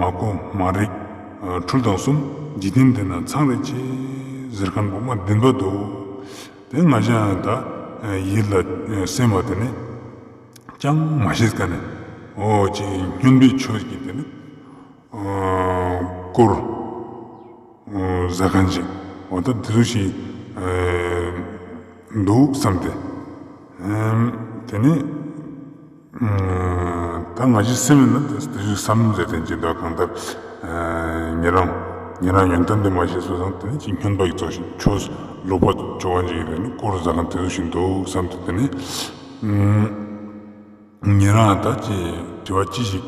མ་གོ་མ་རིག་འཁྲུལ་དང་གསུམ། འཇིག་རྟེན་འདི་ན་ཚང་རེ་ཆེ་ཟེར་མཁན་པོ་མ་བདེན་པ་འདུག་དེ་ང་ཅག་ཡང་ད་ཡིད་ལ་སེམས་པ་དེ་ནས་ཅང་མ་ཤེས་ཀ་ནས་འོ་ཅིག་སྨྱོན་པའི་ཆོས་ཀྱི་དེ་ནས་སྐོར་ཟ་མཁན་ཅིག་འོ་ད་དེ་ཚོ་ཞིག་འདུག་བསམ་སྟེ། དེ་ནས་ད་ང་ཞིག་སེམས་ན་དེ་ཞིག་བསམ་ཟེར་དེ་ཅི་འདུག་གང་ལྟར་ཉེ་རང་ཉེ་རང་ཡོན་ཏན་དེ་མ་ཤེས་སོ་སང་དེ་ནས་ཅིག་སྨྱོན་པ་ཡི་ཚོགས་ཤིག་ཆོས་ལོག་པ་ཆོ་བ་ཅིག་ཡིན་ནས་སྐོར་ཟ་མཁན་དེ་ཚོ་ཞིག་འདུག་བསམ་སྟེ། དེ་ནས་ཉེ་རང་ད་ཅི་དྲི་བ་ཅི་ཞིག་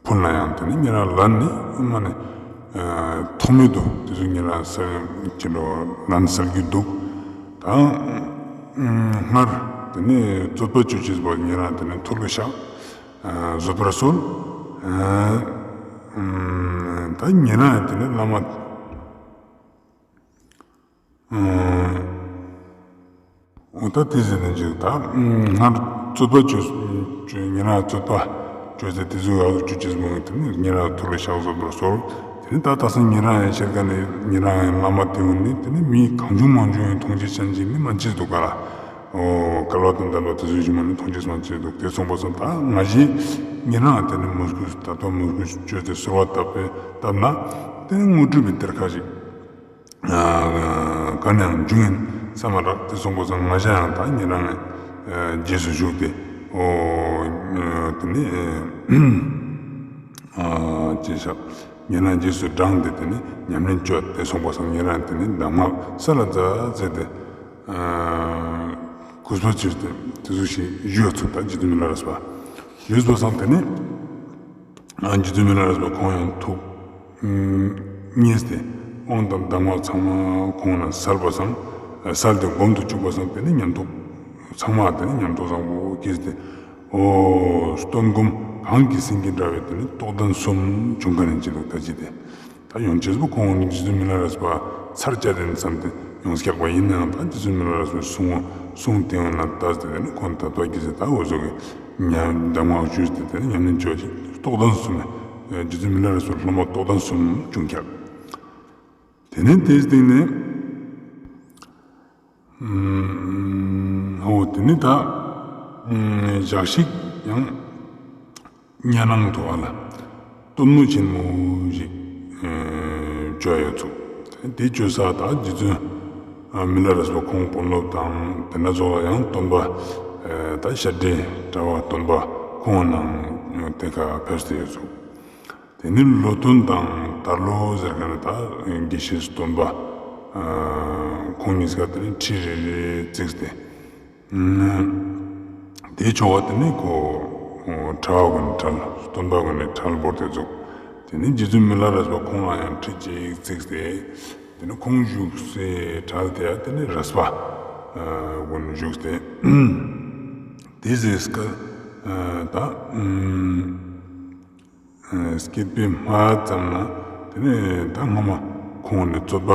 ཕུལ་ན་ཡང་དེ་ནི་ཉེ་རང་ལན་ནི་མ་ནི་ཐོག་མེད་དུ་དེ་ཚོ་ཉེ་རང་སལ་ཅི་ལོ་ལན་སལ་རྒྱུ་འདུག་ད་སྔར་དེ་ནི་རྩོད་པ་ཅོ་ཅེས་པོ་ཉེ་རང་དེ་ནི་ཐུར་ལ་བཞག་བཟོད་པར་གསོལ། ད་ཉེ་རང་དེ་ནི་བླ་མ། འོ་ད་དེ་ཟེར་ནས་ཅིག་ད་སྔར་རྩོད་པ་ཅོས་ཉེ་རང་རྩོད་པ་ཅོས་ཏེ་དེ་ཚོ་ཡག་ཅོ་ཅེས་མོ་དེ་ནི་ཉེ་རང་ཐུར་ལ་བཞག་བཟོད་པར་གསོལ། དེ་ནི་ད་ད་སང་ཉེ་རང་ཡང་ཤེར་ཀ་ནས་ཉེ་རང་ཡང་བླ་མ་དེ་འོ་ནི་དེ་ནི་མི་གང་བྱུང་མང་བྱུང་ཡང་མཐོང་ཅེས་ཅན་ཅིག་ནི་མ་ཅེས་འདུག་ག་ལ། འོ་སྐལ་བ་དང་ལྡན་པ་དེ་ཚོ་ཞིག་མ་ནི་མཐོང་ཅེས་མ་ཅེས་འདུག་དེ་སོང་པ་སང་ད་ང་ཞིག་ཉེ་རང་དེ་ནི་མོས་གུས་ད་ལྟ་མོས་གུས་ཅོས་ཏེ་གསོལ་བ་བཏབ་པས་བཏབ་ན་དེ་ནི་དངོས་གྲུབ་པའི་གཏེར་ཁ་ཞིག་ག་ནས་ཡང་འབྱུང་ཡིན་བསམ་མ་རག་དེ་སོང་པ་སང་ང་ཞ་ཡང་ད་ཉེ་རང་རྗེས་སུ་ཞུགས་ཏེ་འོ་དེ་ནི་ཅི་ཞག་ཉེ་རང་རྗེས་སུ་འབྲངས་ཏེ་དེ་ནི་ཉམས་ལེན་ཅོས་ཏེ་སོང་པ་སང་ཉེ་རང་དེ་ནི་གདམས་ངག་ས་ལ་འཛག་ཟེར་ཏེ་གུས་པ་ཅོས་ཏེ་དེ་ཚོ་ཞིག་ཞུ་ཚུགས་ད་རྗེ་བཙུན་མི་ལ་རས་པ་ཞུས་པ་སང་དེ་ནི། རྗེ་བཙུན་མི་ལ་རས་པ་ཁོང་ཡང་ཐུགས་མཉེས་ཏེ་དབང་དང་གདམས་ངག་ཚང་མ་ཁོང་ལ་སལ་བ་སང་སལ་ཏེ་སྒོམ་དུ་བཅུག་པ་སང་དེ་ནི་ཉམས་རྟོགས་ཚང་མ་དེ་ནི་ཉམས་རྟོགས་བཟང་པོ་སྐྱེས་ཏེ་འོ་སྟོན་སྒོམ་གང་གིས་ཟིན་གྱི་འདྲ་བའི་དེ་ནི་རྟོགས་ལྡན་གསུམ་བྱུང་ཁ་ནས་ཅི་ལུགས་ད་ཅི་སྟེ། ད་ཡང་རྗེས་སུ་ཁོང་རྗེ་བཙུན་མི་ལ་རས་པ་ཚར་བཅད་དེ་བསམ་སྟེ་ཡང་སྐྱག་པ་ཡིན་ནའང་ད་རྗེ་བཙུན་མི་ལ་རས་པའི་གསུང་གསུང་དེ་ཡང་ན་ད་དེ་ནི་ཁོང་ད་ལྟ་གི་ཟེར་ད་འོ་ཟོ་གི་ཉམས་གདམས་ངག་ཞུས་ཏེ་དེ་ནི་ཉམས་ལེན་ཅོ་ཅིག་རྟོགས་ལྡན་གསུམ་རྗེ་བཙུན་མི་ལ་རས་པའི་སློབ་མ་རྟོགས་ལྡན་གསུམ་བྱུང་ཁྱག་དེ་ནས་དེའི་སྟེང་ནས། འོ་དེ་ནི་ད་ཞག་ཞིག་ཡང་ཉ་ནང་དུ་ཨ་ལ་སྟོན་མོ་ཆེན་མོ་ཞིག་ཅོ་ཡོད་ཚུགས། དེ་ཅོ་ས་ད་རྗེ་བཙུན་མི་ལ་རས་པ་ཁོང་དཔོན་སློབ་དང་དེ་ན་ཚོགས་ལ་ཡང་སྟོན་པ་ད་ཤཱཀྱའི་གྲྭ་པ་སྟོན་པ་ཁོང་ནང་དེ་ཁ་ཕེབས་ཏེ་ཡོད་ཚུགས། དེ་ནི་ལོ་སྟོན་དང་དར་ལོ་ཟེར་མཁན་ནི་ད་དགེ་བཤེས་སྟོན་པ་ཁོང་གཉིས་ཀ་དེ་ནི་ཁྲི་རེ་རེ་བརྩིགས་ཏེ། དེའི་ཆོ་ག་དེ་ནི་ཁོ་གྲྭ་པ་ཀུན་ནི་གྲལ་སྟོན་པ་ཀུན་ནི་གྲལ་བོར་ཏེ་འཛུགས། དེ་ནི་རྗེ་བཙུན་མི་ལ་རས་པ་ཁོང་ལ་ཡང་ཁྲི་གཅིག་བརྩིགས་ཏེ། དེ་ནི་ཁོང་བཞུགས་སའི་གྲལ་དེ་ཡ་དེ་ནི་རས་པ་ཀུན་བཞུགས་ཏེ། དེ་ཟེར་སྐབས་ད་སྐྱེས་པའི་མ་ཙམ་ན་དེ་ནི་ད་སྔ་མ་ཁོང་ནི་རྩོད་པ་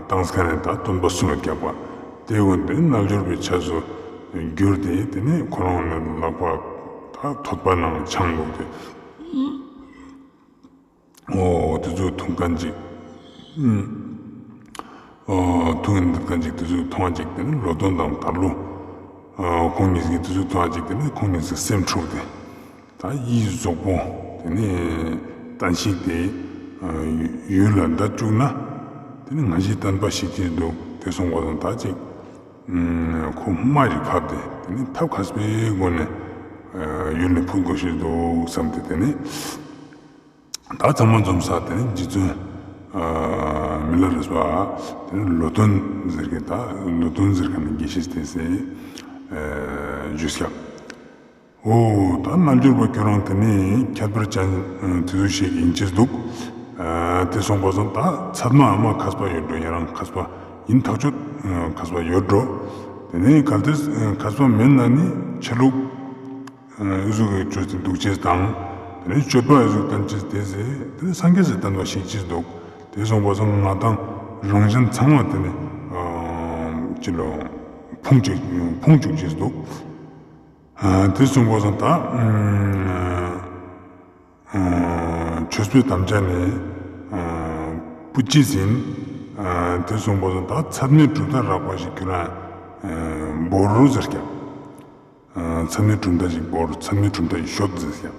བཏང་སྐབས་ནི་ད་སྟོན་པ་གསུམ་ལ་རྒྱག་པ་དེ་ཀུན་དེ་རྣལ་འབྱོར་པའི་ཆས་སུ་གྱུར་ཏེ་དེ་ནི་ཁོ་རང་ནི་ལག་པ་ད་ཐོད་པ་ནང་ཆང་བླུགས་ཏེ། འོ་དེ་ཚོ་འཐུང་མཁན་ཅིག་འཐུང་མཁན་ཅིག་དེ་ཚོ་མཐོང་ཅིག་དེ་ནི་ལོ་ཏོན་དང་དར་ལུ་ཁོང་གཉིས་ཀྱིས་དེ་ཚོ་མཐོང་ཅིག་དེ་ནི་ཁོང་གཉིས་ཀྱི་སེམས་འཁྲུགས་ཏེ། ད་ཡིད་གཟུགས་པོ་དེ་ནི་བརྟན་བཞུགས་ཏེ་ཡུལ་ལ་བདའ་བཅུག་ན་དེ་ནི་ང་ཞའི་བསྟན་པ་ཞིག་ཅིག་འདུག་དེ་སོང་པ་དང་ད་ཅིག་ཁོ་མ་ཞིག་ཕབ་སྟེ་དེ་ནི་ཐབས་མཁས་པའི་སྒོ་ནས་ཡུལ་ནས་ཕུད་དགོས་ཤེས་འདུག་བསམ་སྟེ་དེ་ནི། ད་ཚང་མ་འཛོམས་ས་དེ་ནི་རྗེ་བཙུན་མི་ལ་རས་པ་དེ་ནི་ལོ་ཏོན་ཟེར་མཁན་ད་ལོ་ཏོན་ཟེར་མཁན་ནི་དགེ་བཤེས་དེ་ཟེར་ཞུས་ཀྱག་འོ་ད་རྣལ་འབྱོར་པ་ཁྱོད་རང་དེ་ནི་ཁྱད་པར་ཅན་དེ་ཚོ་ཞིག་ཡིན་ཅེས་འདུག་དེ་སོང་པ་སང་ད་ཚད་མ་ཨ་མ་མཁས་པ་ཡོད་འགྲོ། ཡང་རང་མཁས་པ་ཡིན་ཐག་ཆོད་མཁས་པ་ཡོད་འགྲོ། དེ་ནི་གལ་ཏེ་མཁས་པ་མིན་ན་ནི་ཆ་ལུགས་ཨི་ཟུག་གི་བཅོས་ཏེ་འདུག་ཅེས་དང་། དེ་ནས་སྤྱོད་པ་ཨི་ཟུག་བསྟན་ཅེས་དེ་ཟེར་དེ་ནས་སངས་རྒྱས་སི་བསྟན་པ་ཞིག་ཅེས་འདུག་དེ་སོང་པ་སང་ང་དང་རང་གཞན་ཚང་མ་དེ་ནས་ཅི་ལོ་ཕུང་ཅིག་ཕུང་བཅུག་ཅེས་འདུག་དེ་སོང་པ་སང་ད་ཆོས་པའི་དམ་བཅའ་ནི་སྤུ་ཅི་ཟིན། དེ་སོང་པ་སང་ད་ཚད་མའི་གྲུབ་མཐའ་རགས་པ་ཞིག་ཁྱོད་རང་བོར་རོ་ཟེར་ཀྱག་ཚད་མའི་གྲུབ་མཐའ་ཞིག་བོར། ཚད་མའི་གྲུབ་མཐའ་ཞིག་ཤོད་ཟེར་ཀྱག་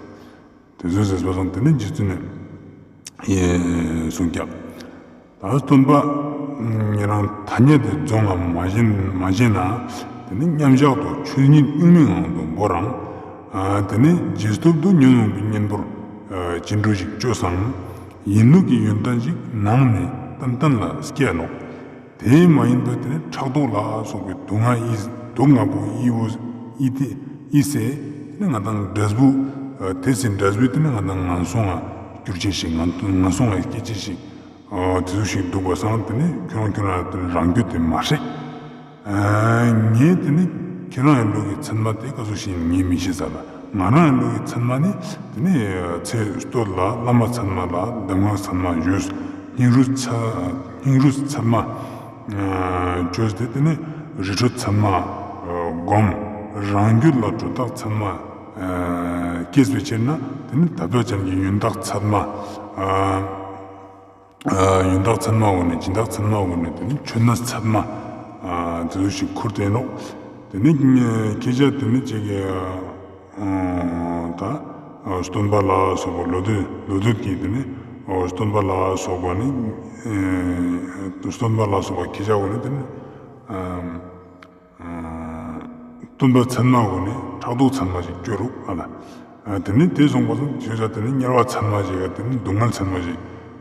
དེ་ཚོ་ཟེར་པ་སང་དེ་ནི་རྗེ་བཙུན་ནི་གསུངས་ཀྱག་ད་སྟོན་པ་ཉེ་རང་ཐ་སྙད་དེ་རྫོགས་ངང་མ་བཞེངས་མ་བཞེངས་ན། དེ་ནི་མཉམ་བཞག་ཏུ་ཆོས་ཉིད་གཉུག་མའི་ངང་དུ་བོར་རང་། དེ་ནི་རྗེས་ཐོབ་ཏུ་ཉོན་མོངས་པའི་གཉེན་པོར་ཅི་འགྲོ་ཞིག་བཅོས་སང་། ཡིན་ལུགས་ཀྱི་ཡོན་ཏན་ཞིག་ནང་ནས་ཏན་ཏན་ལ་སྐྱེ་ནོག་དེ་མ་ཡིན་པ་དེ་ནི་ཕྲག་དོག་ལ་སོགས་པའི་དུག་ལྔ་ཡིས་དུག་ལྔ་པོ་ཡིས་བོ་ཡིས་ཏེ་ཡིས་སེ་དེ་ནི་ང་དང་འབྲས་བུ་དེ་སེ་འབྲས་བུ་དེ་ནི་ང་དང་ངན་སོང་ང་སྐྱུར་ཅེས་ཤིག་ངན་སོང་ང་སྐྱེ་ཅེས་ཤིག་དེ་ཚོ་ཞིག་འདུག་པ་སང་དེ་ནི་ཁྱོད་རང་ཁྱོད་རང་དེ་ནི་རང་རྒྱུད་དེ་མ་ཧྲེག་ངས་དེ་ནི་ཁྱེད་རང་ཡི་ལུགས་ཀྱི་ཚད་མ་དེ་ག་ཟུག་ཞིག་ངས་མི་ཤེས་ས་ལ། ང་རང་ཡི་ལུགས་ཀྱི་ཚད་མ་ནི་དེ་ནི་ཚེ་སྟོད་ལ་བླ་མ་ཚད་མ་ལ་གདམས་ངག་ཚད་མ་ཞུས། སྙིང་རུས་ཚད་སྙིང་རུས་ཚད་མ་བཅོས་ཏེ་དེ་ནི་རི་ཁྲོད་ཚད་མ་སྒོམ། རང་རྒྱུད་ལ་གྲུབ་རྟགས་ཚད་མ་སྐྱེས་པའི་ཕྱིར་ན་དེ་ནི་དག་པ་ཅན་གྱི་ཡོན་བདག་ཚད་མ། ཡོན་བདག་ཚད་མ་འོ་ནི་སྦྱིན་བདག་ཚད་མ་འོ་ནི་དེ་ནི་ཆོས་ན་ཚད་མ་དེ་ཚོ་ཞིག་ཁུར་ཏེ་ནོག་དེ་ནི་ཁྱེད་ཅག་དེ་ནི་ཅིག་གི་ད་སྟོན་པ་ལ་སོགས་པ་ལོ་དུས་ལོ་དུས་ཀྱི་དེ་ནི་སྟོན་པ་ལ་སོགས་པ་ནི་སྟོན་པ་ལ་སོགས་པ་ཁྱེད་ཅག་འོ་ནི་དེ་ནི། སྟོན་པ་ཚད་མ་གུན་ནི་ཕྲག་དོག་ཚད་མ་ཞིག་སྐྱོ་རུག་ཨ་ལ། དེ་ནི་དེ་སོང་པ་སང་ཁྱོད་ཅག་དེ་ནི་དམྱལ་བ་ཚད་མ་ཞིག་དེ་ནི་སྡུག་བསྔལ་ཚད་མ་ཞིག་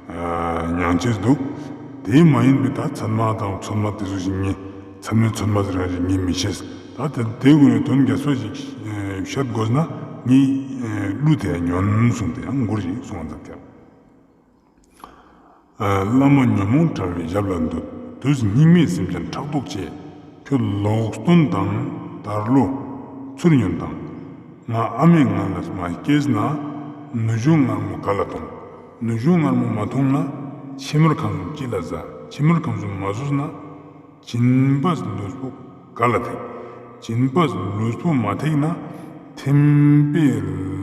མྱང་ཅེས་འདུག་དེ་མ་ཡིན་པའི་ད་ཚད་མ་དང་ཚོད་མ་དེ་ཚོ་ཞིག་ངས་ཚད་མའི་ཚོད་མ་ཟེར་ཡ་ཞིག་ངས་མི་ཤེས། ད་དེ་དེ་གུན་ནི་དོན་རྒྱས་པ་ཞིག་བཤད་དགོས་ན་ངས་གླུ་དེ་ཉོན་གསུངས་ཏེ་ཡང་མགུར་ཞིག་གསུངས་ཙམ་ཀྱང་། བླ་མ་ཉོན་མོངས་བྲལ་བའི་ཞབས་ལ་འདུད། དུས་སྙིགས་མའི་སེམས་ཅན་ཕྲག་དོག་ཆེ། ཁྱོད་ལོག་སྟོན་དང་དར་ལོ་ཚུར་ཉོན་དང་། ང་ཨ་མའི་མངལ་ལ་མ་སྐྱེས་ན། ནུ་ཞོ་མངར་མོ་ག་ལ་འཐུང་། ནུ་ཞོ་མངར་མོ་མ་འཐུང་ན། ཕྱེ་མར་ཁམ་ཅི་ལ་ཟ། ཕྱེ་མར་ཁམ་སུ་མ་ཟོས་ན། སྦྱིན་པས་ལུས་པོ་ག་ལ་ཐེག། སྦྱིན་པས་ལུས་པོ་མ་ཐེག་ན། ཐེམ་པའི་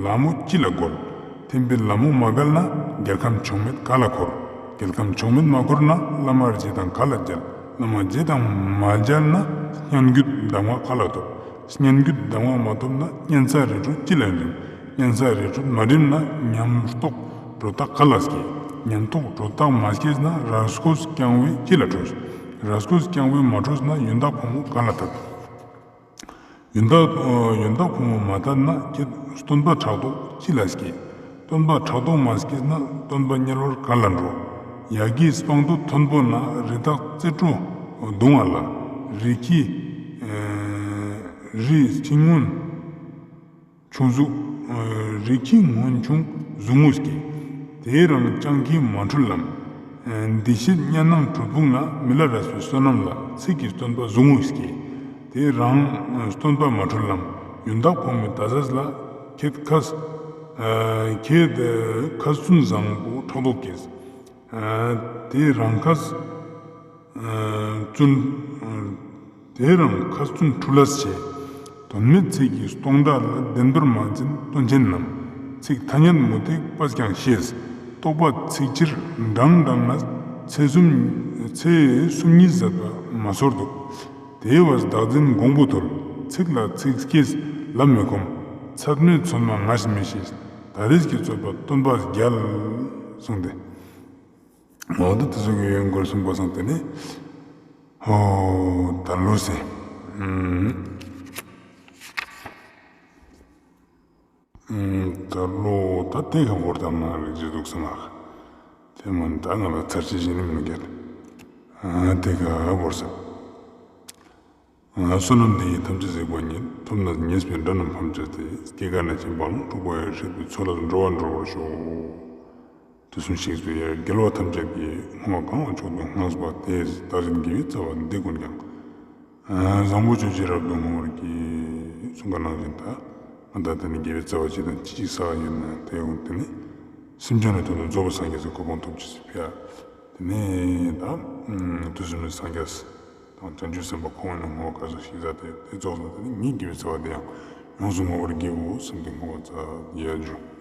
ལ་མོ་ཅི་ལ་བཀོལ། ཐེམ་པའི་ལ་མོ་མ་བཀལ་ན། རྒྱལ་ཁམས་ཕྱོགས་མེད་ག་ལ་འཁོར། རྒྱལ་ཁམས་ཕྱོགས་མེད་མ་འཁོར་ན། བླ་མ་རྗེ་དང་ག་ལ་མཇལ། བླ་མ་རྗེ་དང་མ་མཇལ་ན། སྙན་བརྒྱུད་གདམས་ངག་ག་ལ་ཐོབ། སྙན་བརྒྱུད་གདམས་ངག་མ་ཐོབ་ན། སྙན་ས་རི་ཁྲོད་ཅི་ལ་འགྲིམ། སྙན་ས་རི་ཁྲོད་མ་འགྲིམ་ན། ཉམས་རྟོགས་གྲོལ་རྟགས་ག་ལ་སྐྱེ། ཉམས་རྟོགས་གྲོལ་རྟགས་མ་སྐྱེས་ན། ར་སྐོས་རྐྱང་བས་ཅི་ལ་གྲོལ། ར་སྐོས་རྐྱང་བས་མ་གྲོལ་ན། ཡོན་བདག་ཕོ་མོ་ག་ལ་ཐད། ཡོན་བདག་ཡོན་བདག་ཕོ་མོ་མ་ཐད་ན། ཁྱེད་སྟོན་པ་ཕྲག་དོག་ཅི་ལ་སྐྱེ། སྟོན་པ་ཕྲག་དོག་མ་སྐྱེས་ན། སྟོན་པ་དམྱལ་བར་ག་ལ་འགྲོ། ཡ་གིའི་སྤང་ཐོ་མཐོན་པོ་ན། རི་དྭགས་རྩེ་སྤྲོ་གདུང་བ་ལ། རི་ཁྱི་རི་ཁྱི་སྔོན་ཆུང་གཟུགས། རི་ཁྱི་སྔོན་ཆུང་གཟུགས་ངོ་སྐྱེ། དེ་རང་སྤྱང་ཀི་མ་འཁྲུལ་ལམ། བདེ་གཤེགས་གཉའ་ནང་གྲུལ་བུམ་ལ། མི་ལ་རས་པའི་བསོད་ནམས་ལ། ཚིག་གི་སྟོན་པ་ཟུག་རྔུ་སྐྱེས། དེ་རང་སྟོན་པ་མ་འཁྲུལ་ལམ། ཡོན་བདག་ཕོ་མོའི་ཟླ་ཟས་ལ། ཁྱེད་ཁ་ཁྱེད་ཁ་བཙུན་བཟང་པོ་ཕྲག་དོག་སྐྱེས། དེ་རང་ཁ་བཙུན། དེ་རང་ཁ་བཙུན་འཁྲུལ་ལས་ཆེ། དོན་མེད་ཚིག་གི་སྟོང་ཕྲག་ལ། བདེན་པར་མ་འཛིན་སྟོན་ཆེན་རྣམས། ཚིག་ཐ་སྙད་མུ་སྟེགས་པས་ཀྱང་ཤེས། རྟོག་པ་ཚིག་ཕྱིར་འབྲང་འབྲང་ན། ཚེ་གསུམ་ཚེ་གསུམ་ཉིད་ཟད་པ་མ་ཚོར་འདུག། དེ་བས་བདག་འཛིན་འགོང་པོ་ཐོལ། ཚིག་ལ་ཚིག་སྐྱེས་ལབ་མི་ཁོམ། ཚད་མའི་ཚོད་མ་ངས་མི་ཤེས། ད་རེས་ཀྱི་རྩོད་པ་སྟོན་པ་རྒྱལ། གསུངས་ཏེ། འོ་ད་དེ་ཚོ་གི་ཡོན་སྐོར་གསུངས་པ་སང་དེ་ནི། ཧོ། ད་ལོ་སེ། ཨུམ། ཨུམ། ད་ལོ་ད་དེ་ག་བོར་ད་མ་རིག་ཅི་འདུག་སེ་མ། དེ་མ་ད་ང་ལ་ཚར་ཅི་ཞིག་ནི་མི་འདུག་གལ། ཨ་དེ་ག་བོར་ས། བསོད་ནམས་འདི་ཡིས་ཐམས་ཅད་གཟིགས་པ་ཉིད། ཐོབ་ནས་ཉེས་པའི་དགྲ་རྣམས་ཕམ་བྱས་ཏེ། སྐྱེ་རྒ་ན་འཆིའི་རྦ་ཀློང་འཁྲུགས་པ་ཡི། སྲིད་པའི་མཚོ་ལས་འགྲོ་བ་སྒྲོལ་བར་ཤོག། དུས་གསུམ་གཤེགས་སུ་ཡི་རང་རྒྱལ་བ་ཐམས་ཅད་ཀྱིས། བསྔོ་བ་གང་ལ་མཆོག་ཏུ་བསྔགས་པ་དེས། བདག་གཞན་དགེ་བའི་རྩ་བ་འདི་ཀུན་ཀྱང་། བཟང་པོ་སྤྱོད་ཕྱིར་རབ་ཏུ་བསྔོ་བར་བགྱི། གསུངས་པ་ནང་བཞིན་ད་ང་ད་དེ་ནི་དགེ་བའི་རྩ་བ་ཅི་དང་ཅི་ཞིག་བསགས་ཡོད་ན་དེ་ཀུན་དེ་ནི་སེམས་ཅན་ལ་ཐོབ་ནས་རྫོགས་པའི་སངས་རྒྱས་སི་གོ་འཕང་ཐོབ་ཅེས་སི་ཕི་ཡ། དེ་ནས་ད་དུས་གསུམ་གྱི་སངས་རྒྱས་དང་བྱང་ཆུབ་སེམས་དཔའ་ཁོང་ནི་བསྔོ་བ་ག་ཟུག་ཞིག་མཛད་དེ་དེ་རྫོགས་ན་དེ་ནི་ངའི་དགེ་བའི་རྩ་བ་དེ་ཡང་ཡོངས་སུ་བསྔོ་བར་བགྱིའོ་བསམ་སྟེ་བསྔོ་བ་མཛད་ཡ་འཇུག།